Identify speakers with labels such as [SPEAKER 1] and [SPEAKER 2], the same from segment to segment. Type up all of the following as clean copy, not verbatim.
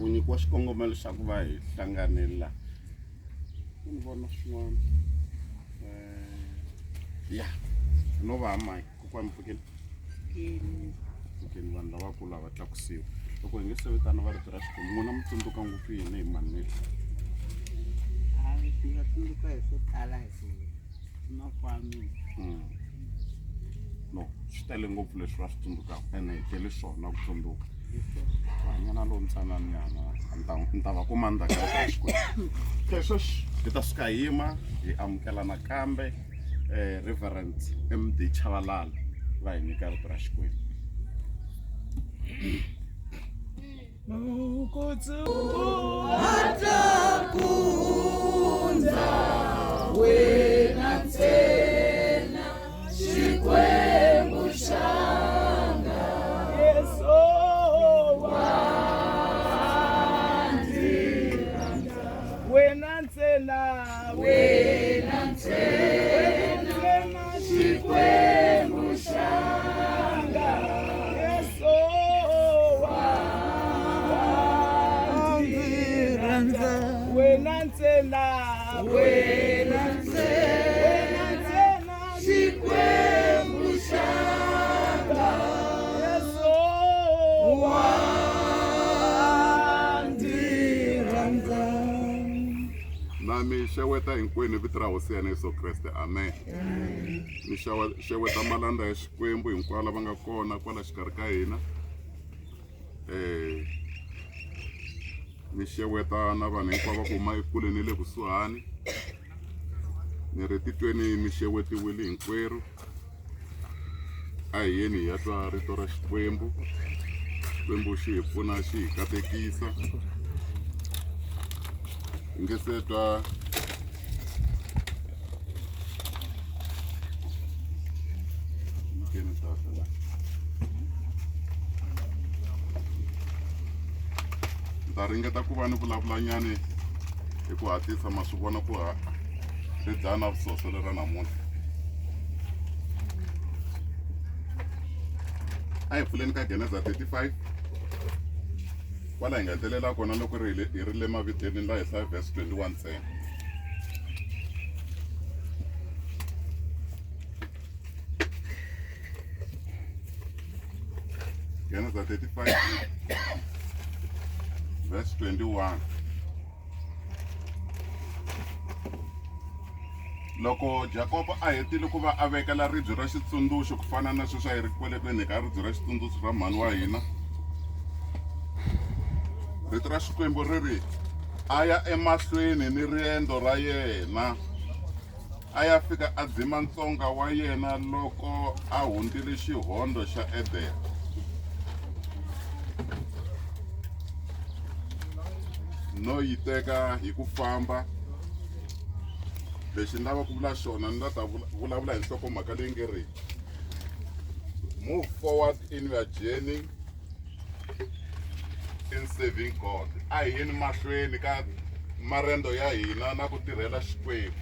[SPEAKER 1] Ku nyikiwa xikongomelo xa ku va hi hlanganile la ni vona swin'wana ya no va ha mike kokwani mpfukeni mpfukeni vanhu lavakulu a va tlakusiwa loko hi nge se vitana va rito ra Xikwembu n'wina mi tsundzuka ngopfu yini hi manile
[SPEAKER 2] Ndzi nga tsundzuka hi swo tala hi ku makwami.
[SPEAKER 1] No swi tele ngopfu leswi va swi tsundzukaka ene hi tele swona ku tsundzuka hanyana lowu ntsananyana ni ta va kuma ndzhaku ka Xikwembu okay sweswi hi ta suka hi yima hi amukela nakambe um Reverend M_D Chavalala va hi nyika rito ra Xikwembu.
[SPEAKER 3] Wena ntsena wena ntsena Xikwembu xanga Yesu wa ndzi rhandza wena ntsena wena ntsena ntsena Xikwembu xanga Yesu wa ndzi rhandza.
[SPEAKER 4] Na mi xeweta hinkwenu hi vito ra Hosi ya hina Yesu Kreste. Amen. Mi xeweta malandza ya Xikwembu hinkwawo lava nga kona kwala xikarhi ka hina. Ni xeweta na vanhu hinkwavo va ku huma ekule ni le kusuhani. Ni ri titweni mi xewetiwile hinkwerhu. A hi yeni hi ya twa rito ra Xikwembu. Xikwembu xi hi pfuna xi hi katekisa. Hi nge se twa nyikeni tata la. Ni ta ringeta ku va ni vulavulanyani hi ku hatlisa ma swi vona ku ha ri dlaya na vusoso lera namuntlha. A hi pfuleni ka Geneza 35 kwala hi nga hetelela kona loko ri hi ri le maviteni la hi hlaya verse 21 ntsena. Geneza 35 verse 21. Loko Jakobo a hetile ku va a vekela ribye ra xitsundzuxo ku fana na sweswi a yi ri kwale ku ka ribye ra xitsundzuxo ra mhani wa hina, rito ra Xikwembu ri ri a ya emahlweni ni riendzo ra yena a ya fika a dzima ntsonga wa yena loko a hundzile xihondo xa Edere. No yi teka hi ku famba lexi ni lava ku vula xona ni la ta vulavula hi nhlokomhaka leyi nge ri move forward in your journey in serving God a hi yeni mahlweni ka marendzo ya hina na ku tirhela Xikwembu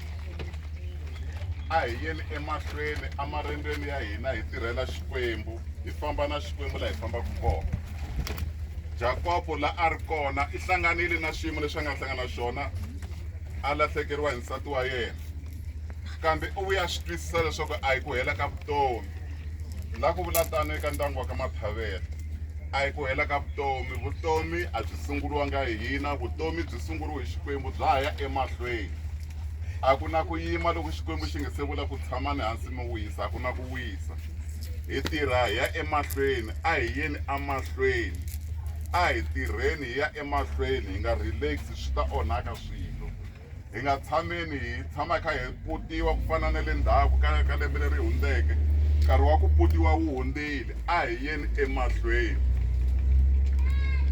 [SPEAKER 4] a hi yeni emahlweni emarendweni ya hina hi tirhela Xikwembu hi famba na Xikwembu laha hi fambaka kona Jakobo la a ri kona i hlanganile na xiyimo lexi a nga hlangana na xona a lahlekeriwa hi nsati wa yena kambe u vuya swi twisisa leswaku a hi ku hela ka vutomi la ku vula tano eka ndyangu wa ka Mathavela a hi ku hela ka vutomi vutomi a byi sunguriwanga hi hina vutomi byi sunguriwe hi Xikwembu bya ha ya emahlweni a ku na ku yima loko Xikwembu xi nge se vula ku tshamani hansi mi wisa a ku na ku wisa hi tirha hi ya emahlweni a hi yeni emahlweni a hi tirheni hi ya emahlweni hi nga relax swi ta onhaka swilo hi nga tshameni hi tshama hi kha hi putiwa ku fana na le ndzhaku ka ka lembe leri hundzeke nkarhi wa ku putiwa wu hundzile a hi yeni emahlweni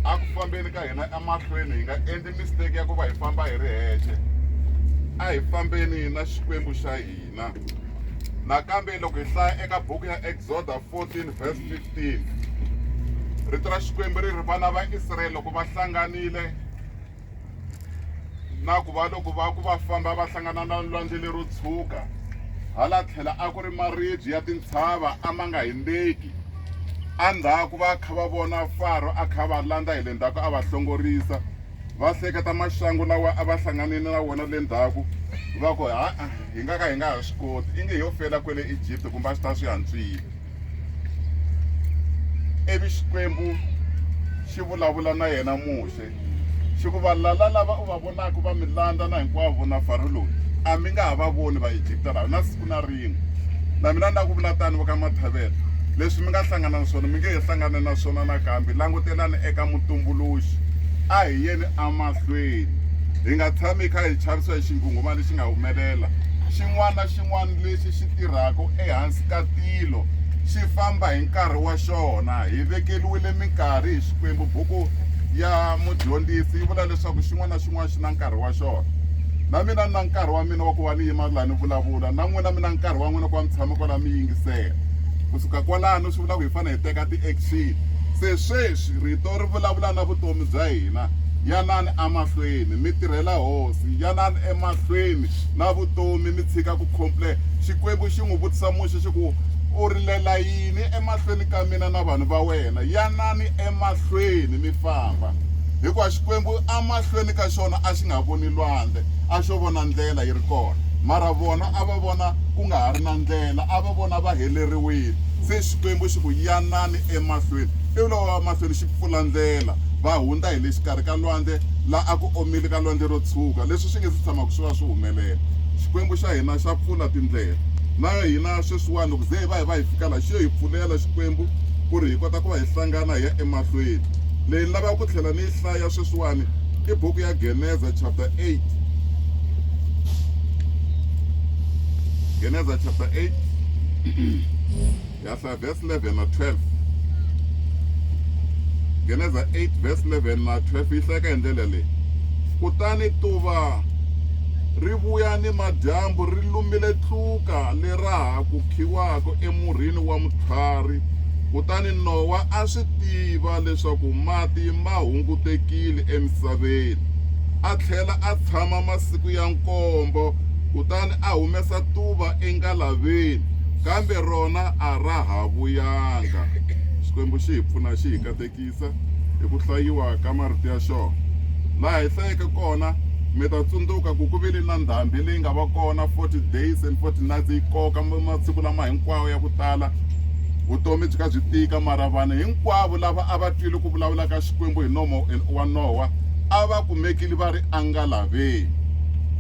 [SPEAKER 4] a ku fambeni ka hina emahlweni hi nga endli mistake ya ku va hi famba hi ri hexe a hi fambeni na Xikwembu xa hina nakambe loko hi hlaya eka buku ya Exoda 14 verse 15 rito ra Xikwembu ri ri vana va Israyele loko va hlanganile na ku va loko va ku va famba va hlangana na lwandle lero tshuka hala tlhela a ku ri maribye ya tintshava a ma nga hindzeki. Endzhaku va kha va vona Faro a kha va landza hi le ndzhaku a va hlongorisa. Va hleketa maxangu lawa a va hlanganile na wona le ndzhaku, va ku, Ha-a, hi nga ka hi nga ha swi koti, inge ho fela kwele Egipta kumbe a swi ta swi antswile. Ivi Xikwembu xi vulavula na yena Muxe, xi ku, Valala lava u va vonaka va mi landza na hinkwavo na Faro loyi, a mi nga ha va voni Vaegipta lava na siku na rin'we. Na mina ni lava ku vula tano va ka Mathavela, leswi mi nga hlangana na swona mi nge he hlangani na swona nakambe. Langutelani eka Mutumbuluxi, a hi yeni emahlweni, hi nga tshami hi kha hi chavisiwa hi xinghunghumani lexi nga humelela. Xin'wana na xin'wana lexi xi tirhaka ehansi ka tilo xi famba hi nkarhi wa xona. Hi vekeriwile minkarhi hi Xikwembu. Buku ya Mudyondzisi yi vula leswaku xin'wana na xin'wana xi na nkarhi wa xona. Na mina ni na nkarhi wa mina wa ku va ni yima laha ni vulavula, na n'wina mi na nkarhi wa n'wina ku va mi tshama kwala mi yingisela. Kusuka kwalano swi vula ku hi fanele hi teka ti-action. Se sweswi rito ri vulavula na vutomi bya hina. Yanani emahlweni mi tirhela Hosi, yanani emahlweni na vutomi mi tshika ku complain. Xikwembu xi n'wi vutisa Muxe xi ku, U rilela yini emahlweni ka mina na vanhu va wena? Yanani emahlweni mi famba. Hikuva Xikwembu emahlweni ka xona a xi nga voni lwandle, a xo vona ndlela yi ri kona. Mara vona a va vona ku nga ha ri na ndlela, a va vona va heleriwile. Se Xikwembu xi ku, Yanani emahlweni. Ivi loko va ya mahlweni xi pfula ndlela, va hundza hi le xikarhi ka lwandle la a ku omile ka Lwandle ro Tshwuka, leswi swi nge si tshamaka swi va swi humelela. Xikwembu xa hina xa pfula tindlela. Na hina sweswiwani loko ze hi va hi va hi fika laha, xi yo hi pfulela Xikwembu ku ri hi kota ku va hi hlangana hi ya emahlweni. Leyi ni lavaka ku tlhela ni yi hlaya sweswiwani i buku ya Geneza chapter 8. Geneza chapter 8 ya hlaya verse 11 na 12. Geneza 8 verse 11 na 12 yi hlayeka hi ndlela leyi. Kutani tuva ri vuya ni madyambu ri lumile tluka lera ha ku khiwaka emurhini wa mutlhwari. Kutani Nowa a swi tiva leswaku mati ma hungutekile emisaveni. A tlhela a tshama masiku ya nkombo, kutani a humesa tuva engalaveni, kambe rona a ra ha vuyanga. Xikwembu xi hi pfuna xi hi katekisa hi ku hlayiwa ka marito ya xona. Laha hi hlayeke kona, mi ta tsundzuka ku ku vile na ndhambi leyi nga va kona 40 days and 40 nights yi koka masiku lama hinkwawo ya ku tala. Vutomi byi kha byi tika, mara vanhu hinkwavo lava a va twile ku vulavula ka Xikwembu hi nomo wa Nowa a va kumekile va ri engalaveni.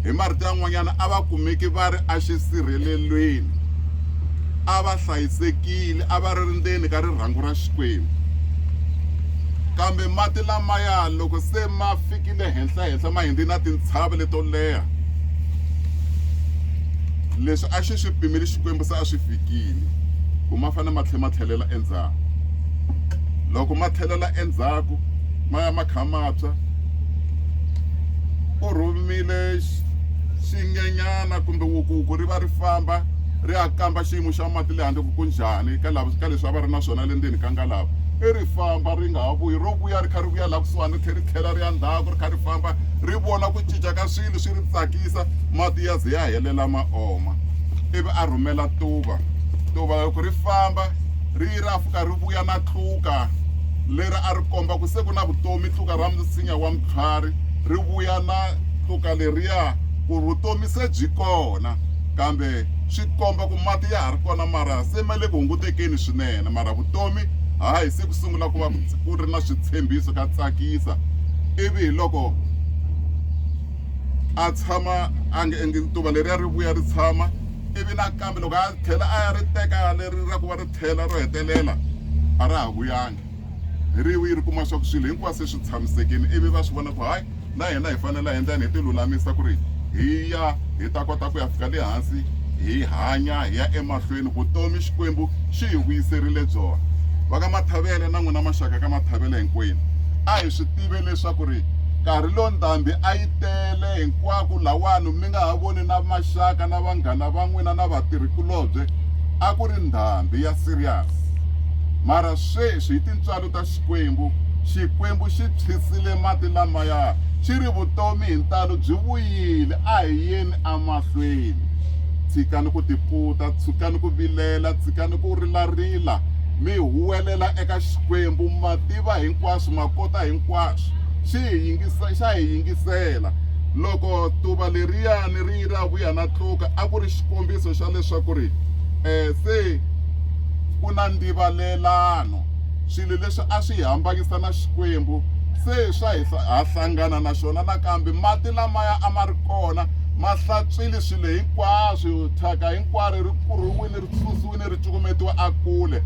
[SPEAKER 4] Hi marito yan'wanyana, a va kumeki va ri exisirhelelweni, a va hlayisekile, a va ri ndzeni ka rirhangu ra Xikwembu. Kambe mati lamaya loko se ma fikile henhla-henhla ma hundze na tintshava leto leha, leswi a xi swi pimile Xikwembu se a swi fikile ku ma fanele ma tlhela ma tlhelela endzhaku. Loko ma tlhelela endzhaku ma ya ma kha ma tshwa, u rhumile xinyenyana kumbe wukuku ri va ri famba ri ya kamba xiyimo xa mati le handle ku ku njhani ka lava ka leswi a va ri na swona le ndzeni ka ngalava. I ri famba ri nga ha vuyi ro vuya ri kha ri vuya laha kusuhani ri tlhela ri tlhela ri ya ndzhaku ri kha ri famba ri vona ku cinca ka swilo swi ri tsakisa mati ya ze ya helela ma oma. Ivi a rhumela tuva, tuva loko ri famba ri yi ra fika ri vuya na tluka leri a ri komba ku se ku na vutomi tluka ra nsinya wa mutlhwari ri vuya na tluka leriya ku vutomi se byi kona kambe swi komba ku mati ya ha ri kona mara se ma le ku hungutekeni swinene mara vutomi hayi se ku sungula ku va ku ri na switshembiso ka tsakisa ivi hi loko a tshama a nge tuva leriya ri vuya ri tshama ivi nakambe loko a tlhela a ya ri teka leri ra ku va ri tlhela ro hetelela a ra ha vuyanga ri yi ri kuma swa ku swilo hinkwaswo se swi tshamisekile ivi va swi vona ku hayi na hina hi fanele hi endla yini hi ti lulamisa ku ri hi ya hi ta kota ku ya fika le hansi hi hanya hi ya emahlweni vutomi Xikwembu xi hi vuyiserile byona va ka Mathavele na n'wina maxaka ka Mathavele hinkwenu a hi swi tive leswaku ri nkarhi lowu ndhambi a yi tele hinkwako lawani mi nga ha voni na maxaka na vanghana va n'wina na vatirhikulobye a ku ri ndhambi ya serious mara sweswi hi tintswalo ta Xikwembu Xikwembu xi phyisile mati lamaya xi ri vutomi hi ntalo byi vuyile a hi yeni emahlweni tshikani ku tiputa tshikani ku vilela tshikani ku rilarila Mi huwelela eka Xikwembu, ma tiva hinkwaswo, ma kota hinkwaswo. Xi hi yingisa, xa hi yingisela. Loko tuva leriyani ri ra vuya na tluka, a ku ri xikombiso xa leswaku ri um se ku na ndivalelano. Swilo leswi a swi hi hambanyisa na Xikwembu se swa hi ha hlangana na xona nakambe. Mati lamaya a ma ri kona ma hlantswile swilo hinkwaswo, thyaka hinkwaro ri kurhiwile, ri susiwile, ri cukumetiwa a kule.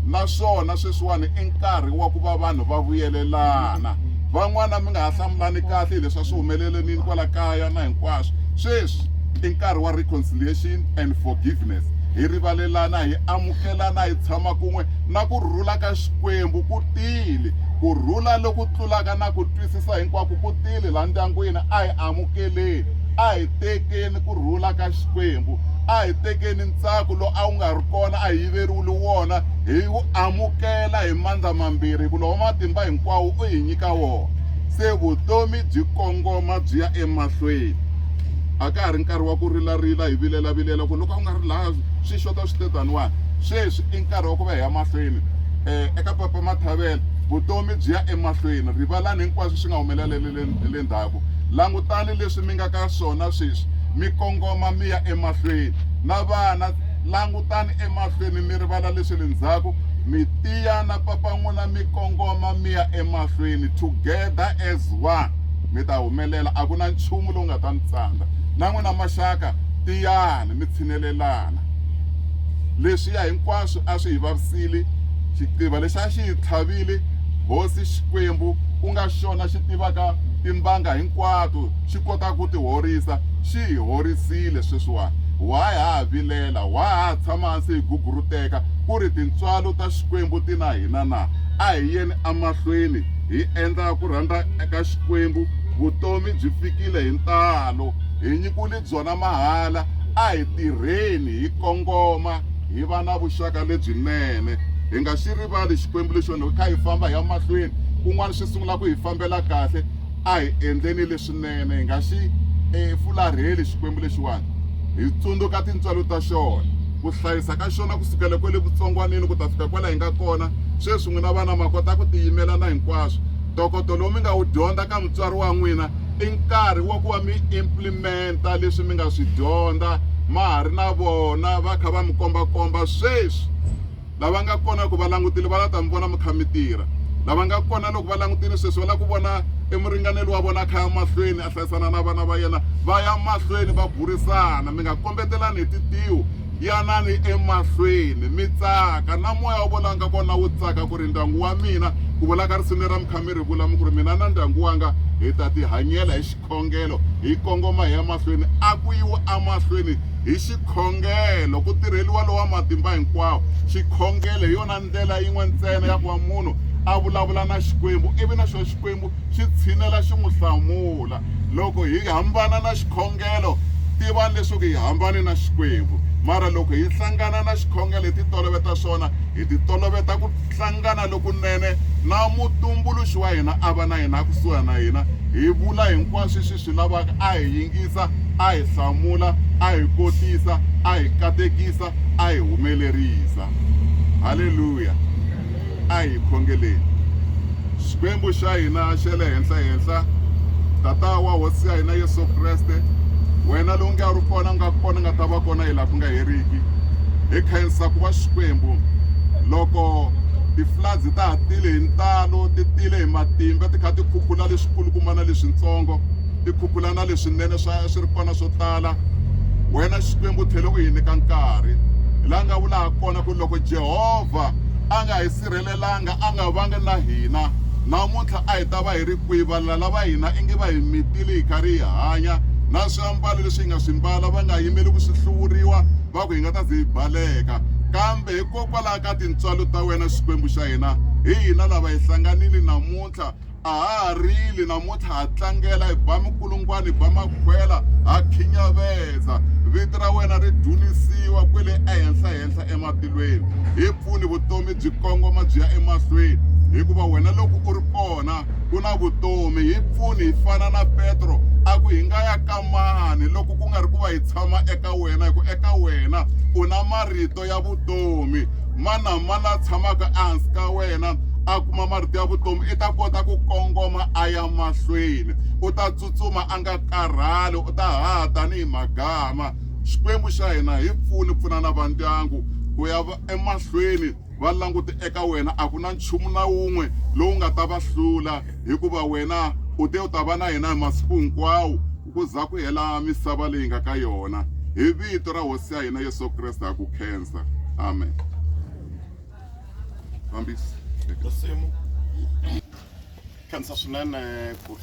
[SPEAKER 4] Naswona sweswiwani i nkarhi wa ku va vanhu va vuyelelana. Van'wana mi nga ha hlamulani kahle hi leswi a swi humelelenini kwala kaya na hinkwaswo. Sweswi i nkarhi wa reconciliation and forgiveness. Hi rivalelana, hi amukelana, hi tshama kun'we na ku rhula ka Xikwembu ku tile. Ku rhula loku tlulaka na ku twisisa hinkwako ku tile laha ndyangwini. A hi amukeleni, a hi tekeni ku rhula ka Xikwembu, a hi tekeni ntsako lowu a wu nga ri kona, a hi yiveriwile wona, hi wu amukela hi mandla mambirhi, hikuva lowa matimba hinkwawo u hi nyika wona. Se vutomi byi kongoma byi ya emahlweni. A ka ha ri nkarhi wa ku rilarila hi vilelavilela ku loko a wu nga ri laha swi xota swi te taniwani. Sweswi i nkarhi wa ku va hi ya mahlweni. Eka Papa Mathavela, vutomi byi ya emahlweni. Rivalani hinkwaswo swi nga humelela le ndzhaku. Langutani leswi mi nga ka swona sweswi, mi kongoma mi ya emahlweni. Na vana, langutani emahlweni mi rivala leswi le ndzhaku, mi tiya na papa n'wina mi kongoma mi ya emahlweni together as one. Mi ta humelela, a ku na nchumu lowu nga ta mi tsandza. Na n'wina maxaka, tiyani mi tshinelelana. Leswiya hinkwaswo a swi hi vavisile, xiqiva lexi a xi hi tlhavile, Hosi Xikwembu, ku nga xona xi tivaka timbanga hinkwato, xi kotaka ku ti horisa, xi hi horisile sweswiwani. Why ha ha vilela? Why ha ha tshama hansi hi guguruteka ku ri tintswalo ta Xikwembu ti na hina na? A hi yeni emahlweni hi endla ku rhandza ka Xikwembu. Vutomi byi fikile hi ntalo, hi nyikiwile byona mahala. A hi tirheni hi kongoma hi va na vuxaka lebyinene. Hi nga xi rivali Xikwembu lexiwani loko hi kha hi famba hi ya mahlweni, kun'wana swi sungula ku hi fambela kahle. A hi endleni leswinene, hi nga xi fularheli Xikwembu lexiwani. Hi tsundzuka tintswalo ta xona, ku hlayisa ka xona ku sukela kwale vutsongwanini ku ta fika kwala hi nga kona sweswi. N'wina vana ma kota ku tiyimela na hinkwaswo. Ntokoto lowu mi nga wu dyondza ka mutswari wa n'wina i nkarhi wa ku va mi implimenta leswi mi nga swi dyondza ma ha ri na vona va kha va mi kombakomba sweswi. Lava nga kona loko va langutile va la ta mi vona mi kha mi tirha. Lava nga kona loko va langutile sweswi va lava ku vona e muringaneli wa vona a kha ya mahlweni a hlayisana na vana va yena, va ya mahlweni va burisana. Mi nga kombetelani hi titiho, yanani emahlweni mi tsaka na moya wa vona nga kona wu tsaka ku ri ndyangu wa mina, ku vula ka risimu leri a mi kha mi ri vula mi ku ri mina na ndyangu wanga hi ta tihanyela hi xikhongelo hi kongoma hi ya mahlweni. A ku yiwi emahlweni hi xikhongelo, ku tirheliwa lowa matimba hinkwawo. Xikhongelo hi yona ndlela yin'we ntsena ya ku va munhu a vulavula na Xikwembu ivi na xona Xikwembu xi tshinela xi n'wi hlamula. Loko hi hambana na xikhongelo, tivani leswaku hi hambane na Xikwembu. Mara loko hi hlangana na xikhongelo hi titoloveta swona, hi titoloveta ku hlangana lokunene na Mutumbuluxi wa hina, a va na hina kusuhi na hina, hi vula hinkwaswo leswi hi swi lavaka, a hi yingisa, a hi hlamula, a hi kotisa, a hi katekisa, a hi humelerisa. Haleluya! A hi khongeleni. Xikwembu xa hina xa le henhla-henhla, Tata wa Hosi ya hina Yesu Kreste, wena lowu nge a ri kona, u nga kona, u nga ta va kona hilaha ku nga heriki, hi khensa ku va Xikwembu loko ti-floods ta ha tile hi ntalo, ti tile hi matimba, ti kha ti khukhula leswikulukumba na leswintsongo, ti khukhula na leswinene swa swi ri kona swo tala. Wena Xikwembu u tlhele u hi nyika nkarhi, hi laha nga vula ha kona ku loko Jehovha a nga hi sirhelelanga, a nga vanga na hina, namuntlha a hi ta va hi ri kwihi? Valala va hina ingi va hi mitile hi karhi hi hanya, na swiambalo leswi hi nga swi mbala va nga yimeli ku swi hluvuriwa, va ku hi nga ta ze hi baleka. Kambe hikokwalaho ka tintswalo ta wena Xikwembu xa hina, hi hina lava hi hlanganile namuntlha, a ha ha rili namuntlha, ha tlangela, hi ba mikulungwana, hi ba makhwela, ha khinyaveza. Vito ra wena ri dzunisiwa kwele ehenhla-henhla ematilweni. Hi pfuni vutomi byi kongoma byi ya emahlweni, hikuva wena loko u ri kona, ku na vutomi. Hi pfuni hi fana na Petro a ku hi nga ya ka mani loko ku nga ri ku va hi tshama eka wena, hi ku eka wena u na marito ya vutomi. Mani na mani la tshamaka ehansi ka wena a kuma marito ya vutomi i ta kota ku kongoma a ya mahlweni, u ta tsutsuma a nga karhali, u ta haha tanihi magama. Xikwembu xa hina hi pfuni, pfuna na vandyangu ku ya emahlweni va langute eka wena. A ku na nchumu na wun'we lowu nga ta va hlula, hikuva wena u te u ta va na hina hi masiku hinkwawo ku za ku hela misava leyi nga ka yona. Hi vito ra Hosi ya hina Yesu Kreste ha ku khensa. Amen. Fambisi.
[SPEAKER 1] Risimu. Khensa swinene ku.